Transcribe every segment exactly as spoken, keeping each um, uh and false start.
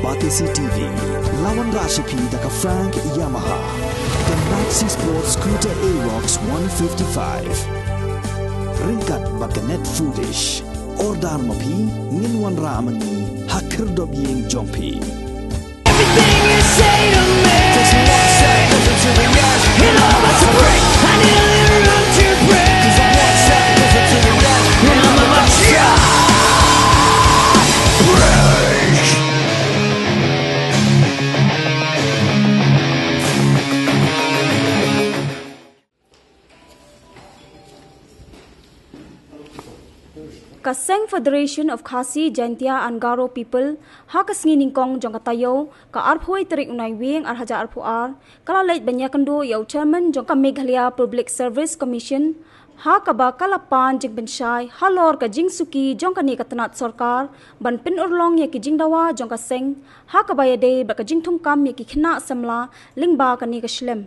Batesi T V, la wanrah sha phi da ka Frank Yamaha, ka Maxi Sport Scooter Aerox one fifty-five. Ryngkat bad ka Net Foodish. Order ma phi, ngin wanrah ma ngi ha khyrdop ïing jong phi. Everything you say to me, it all has to break. I need a little room to break. And I'm about to break. Ka Seng Federation of Khasi Jaintia and Garo People, ha ka sngi nyngkong jong ka taïew, ka arphew tarik u Naiwieng ar hajar arphew ar, ka la leit ban ïakynduh ïa u chairman jong ka Meghalaya Public Service Commission, ha kaba ka la pan jingpynshai halor ka jingsuki jong kane ka tnat sorkar ban pynurlong ïa ki jingdawa jong ka seng, ha kaba ïadei bad ka jingthungkam ïa ki khynnah samla lyngba kane ka shlem.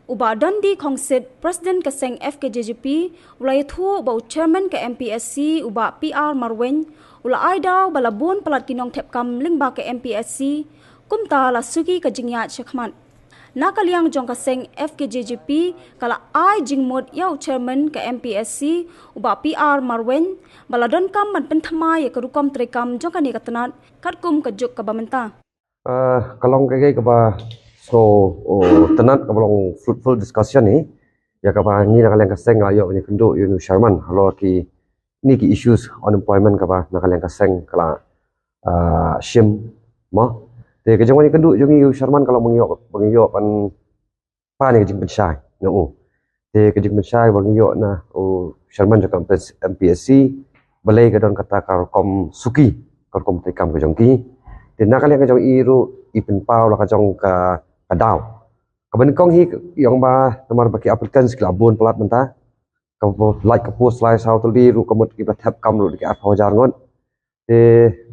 U Bah Dundee Khongsit, President ka seng F K J G P, u la ïathuh ba u Chairman ka M P S C, u Bah P R Marwein, u la ai daw ba la bun palat ki nongthep kam lyngba ka M P S C, kumta la suki ka jingïaid shakhmat. Na ka liang jong ka seng F K J G P, ka la ai jingmut ïa u Chairman ka M P S C, u Bah P R Marwein, ba la donkam ban pynthymmai ïa ka rukom treikam jong kane ka tnat, katkum ka juk kaba mynta. Ah, ka long kaei kaei kaba sngewtynnat, kaba long fruitful discussion hi. Ïa kaba ngi na ka liang ka seng la ïoh ban ïakynduh ïa u Chairman halor kine ki issues unemployment kaba na ka liang ka seng ka la, ah, shim, mo. Te ka jingwan ïakynduh jong ngi ïa u Chairman ka long ba ngi ïoh, ba ngi ïoh ban pan ïa ka jingpynshai na u. Te ka jingpynshai ba ngi ïoh na u Chairman jong ka M P S C, balei ka don kata ka rukom suki, ka rukom treikam ka jong ki. Te na ka liang ka jong i ruh, i pynpaw la ka jong ka, ka daw. Kaba nyngkong hi, ïa ong ba namar ba ki applicants ki la bun palat mynta, ka lait ka post lai saw tylli ruh ka mut kiba thep kam ruh da ki arphew hajar ngut. Te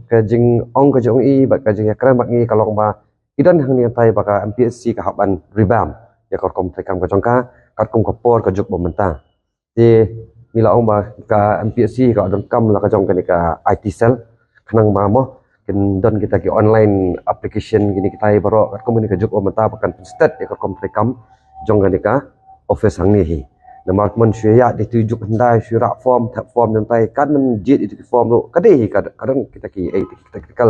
ka jingong ka jong i bad ka jingïakren bad ngi ka long ba ki don hangne hangtai ba ka M P S C ka hap ban revamp ïa ka rukom treikam ka jong ka, katkum ka por ka juk ba mynta. Te ngi la ong ba ka M P S C ka donkam la ka jong kane ka I T cell, khnang ba mo kin don kita ki online application kine kitai baroh, katkum kane ka juk ba mynta ba kan pynstet ïa ka rukom treikam jong kane ka office hangne hi. Namar kumne shu ïa dei tu juk hyndai, shu rah form, thep form nangtai, kan mynjit ïa tu ki form ruh ka dei hi ka, ka don kita ki, eh, kita ki technical,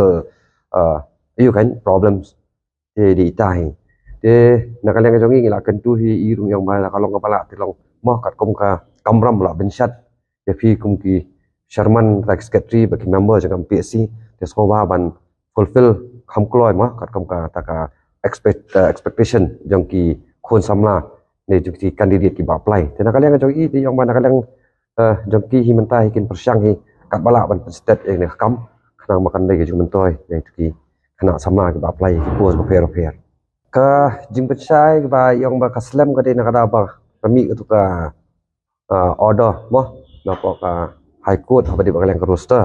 uh, ïa kan problems. Te dei ita hi. Te na ka liang ka jong ngi ngi la kyntu hi, i ruh ïa ong ba la ka long kaba lah te long mo katkum ka kamram la ban shet ïa phi kum ki chairman, secretary bad ki member jong ka M P S C, te sngewbha ban fulfill kham kloi mo katkum kata ka expect, uh, expectation jong ki khun samla ne jong ki candidate kiba apply. Te na ka liang ka jong i te ïa ong ba na ka liang, uh, jong ki hi mynta hi kin pyrshang hi katba lah ban pynstet ïa kane ka kam, khnang ba kan dei ka jingmyntoi ïa ki khynnah samla kiba apply ïa ki post bapher bapher. Ka jingpynshai kaba ïa ong ba ka slem ka dei na ka daw ba ka mih katu ka, uh, order mo napoh ka High Court haba dei ba ka liang ka roster.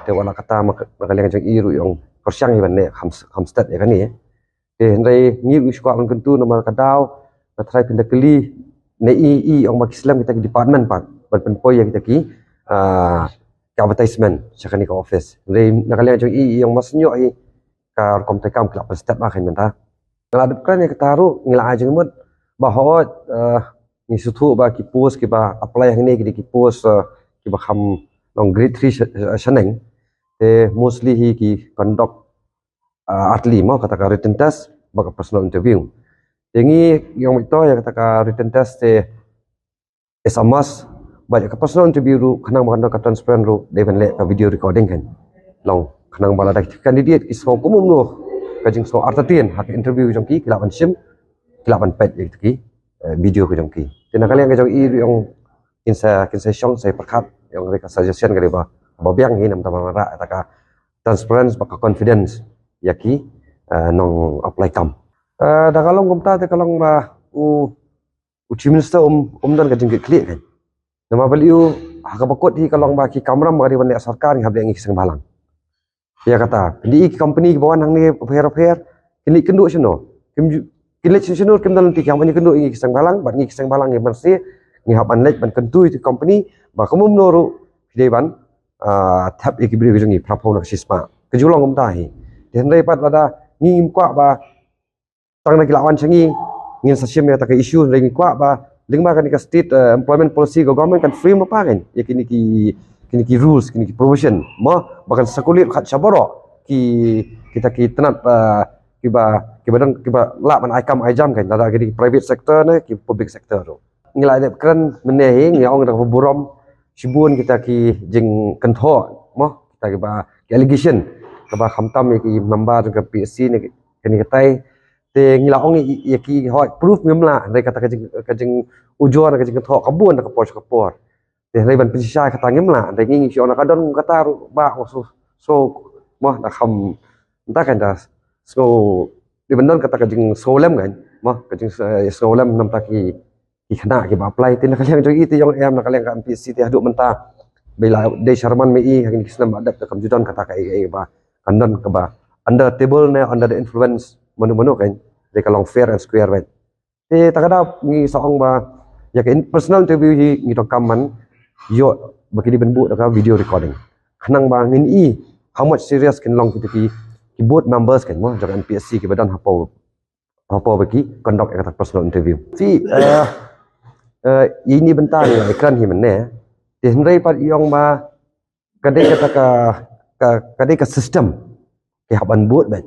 Te wat la kata ma ka, ma ka liang jong i ruh ïa ong pyrshang hi ban leh kham, kham stet ïa kane. Te hynrei ngi ruh ngi shu kwah ban kyntu namar ka daw ka trai pynda kylli ne i, i ong ba ki slem kita ki department pat ban pynpoi ïa kita ki, uh, ki advertisement sha kane ka office. Hynrei na ka liang jong i, i ong ba sngewbha hi ka rukom treikam ki la pynstep ba kane mynta. Nga la dep kren ïa kata ruh, ngi la ai jingmut ba hooid, eh, ngi sngewthuh ba ki post kiba apply hangne ki dei ki post, eh, kiba kham long grade three sha-, shaneng. Te mostly hi ki conduct, eh, artylli mo kata ka written test bad ka personal interview. Te ngi ïa ong ba ito ïa kata ka written test te is a must. Bad ka personal interview ruh khnang ba kan don ka transparent ruh dei ban leh ka video recording kan. Long khnang ba lada ki candidate ki sngew kumno ka jingsngew artatien ha ka interview jong ki, ki lah ban shim, ki lah ban peit ïa ki, eh, video ka jong ki. Te na ka liang ka jong i ruh ïa ong kin sa, kin sa shong sa pyrkhat ïa ong re ka suggestion ka dei ba, ba biang hi namar ba wanrah kata ka transparency bad ka confidence ïa ki, eh, nong apply kam. Eh, da ka long kumta te ka long ba u u Chief Minister um, um don ka jingkitkhlieh kan. Namar balei u, ha kaba kut hi ka long ba ki kamram ba ka dei ban leh sorkar ngi hap leh ngi ki seng bhalang. Ïa kata, pynban ki company kiba wan hangne bapher bapher, kin leit kynduh shano? Kim ju-, kin leit shano shano kim don lynti, ki hap ban ïakynduh ïa ngi ki seng bhalang, bad ngi ki seng bhalang ngi ban sngewthuh, ngi hap ban leit ban kyntu ïa ki company ba kumno ruh ki dei ban, ah, thep ïa ki briew ki jong ngi, phraphew na ka shispah. Ka ju long kumta hi. Te hynrei pat lada ngi ngim kwah ba tang da ki la wan sha ngi ngin sa shim ïa kata ka issue, hynrei ngi kwah ba lyngba kane ka state, eh, employment policy ka government kan frame lypa kan ïa kine ki, kine ki rules, kine ki provision mo, ba kan circulate kat sha baroh ki, kita ki tnat, eh, kiba, kiba dang, kiba lah ban ai kam ai jam kan, lada kine ki private sector ne ki public sector ruh. Ngi la dep kren mynne hi, ngi ong da kaba burom shibun kita ki jingkynthoh mo, kita kiba, ki allegation kaba khamtam ïa ki member jong ka P S C ne kane katai. Te ngi la ong ïa ki, hooid, proof ngim lah, hynrei kata ka jing, ka jingujor, ka jingkynthoh ka bun da ka por sha ka por. Te hynrei ban pynshisha kata ngim lah, hynrei ngi ngi shu ong lada ka don kata ruh ba, oh, so, so, mo, da kham, mynta kan da sngew, dei ban don kata ka jingsngewlem kan, mo, ka jing, eh, sngewlem namta ki, ki khynnah kiba apply. Te na ka liang jong i te ong em, na ka liang ka M P S C te haduh mynta ba i la dei chairman ma i ha kine ki snem ba dep te kam ju don kata kaei kaei ba kan don kaba under table ne under the influence mano mano kan, dei ka long fair and square kan. Te ta ka daw ngi sa ong ba ïa ka in-, personal interview hi ngi donkam ban ïoh ba ki dei ban buh da ka video recording, khnang ba ngin i how much serious kin long kita ki, ki board members kan mo jong M P S C kiba don hapoh, hapoh ba ki conduct ïa kata personal interview. Te, eh, eh, ïa ine i bynta ngi la ïakren hi mynne. Te hynrei pat i ong ba ka dei kata ka, ka, ka dei ka system ki hap ban bud bad.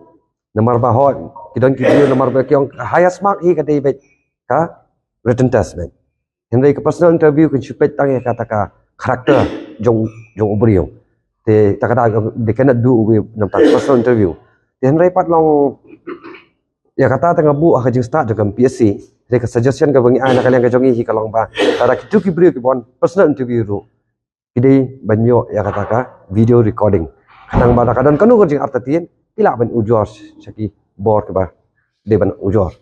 Namar ba hooid ki don ki briew namar ba ki ong highest mark hi ka dei bad ka written test bad. Hynrei ka personal interview kan shu peit tang ïa kata ka character jong, jong u briew. Te ta ka daw they cannot do away namta ka personal interview. Te hynrei pat long ïa kata te nga buh ha ka jingstad jong ka M P S C. Te ka suggestion kaba ngi ai na ka liang ka jong ngi hi ka long ba lada kitu ki briew ki wan personal interview ruh ki dei ban ïoh ïa kata ka video recording, khnang ba lada ka don kano ka jingartatien ki lah ban ujor sha ki bor kiba dei ban ujor.